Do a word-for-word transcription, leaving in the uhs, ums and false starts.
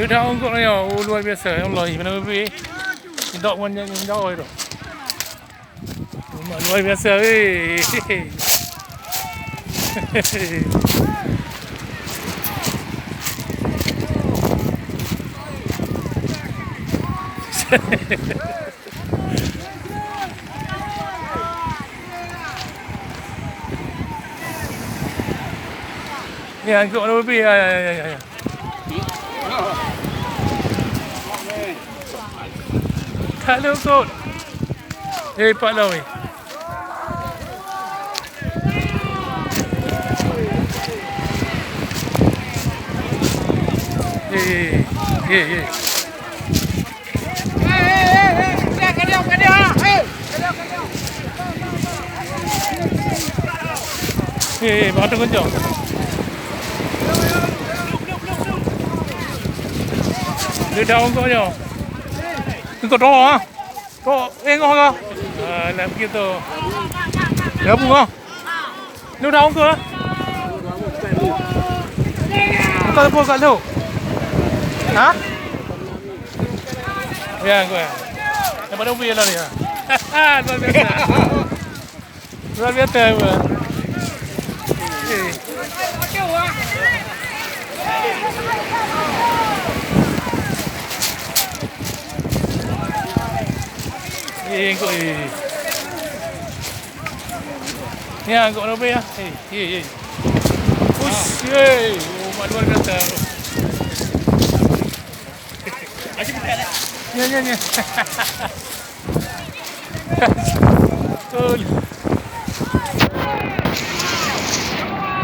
Sudah ongkot nyoe, oh, luar biasa, ya Allah, mana bebe. Tidak punya yang jauh itu. Luar biasa, eh. Ya, angkut mana bebe? Ya, ya, ya, ya, ya. Tak ada angkut. Eh, pak dah weh. Eh, eh, eh, eh, eh. Eh, eh, batu kencang. Dia dah ongkot je. Ongkot doang, ah. Kok, eh, ngoh kah? Ah, nak pergi tu. Gabung, ah. Lu dah ongkot, ah? Kau lepas kat lu. Ha? Ya, gue. Dapat duit lah dia. Luar biasa. Luar biasa, gue. Eh. Eh, kau, eh. Ya, kau lebih ya. Eh, eh, eh. Ush, eh. Oh, mak luar biasa. Ya, ya, ya. Oh,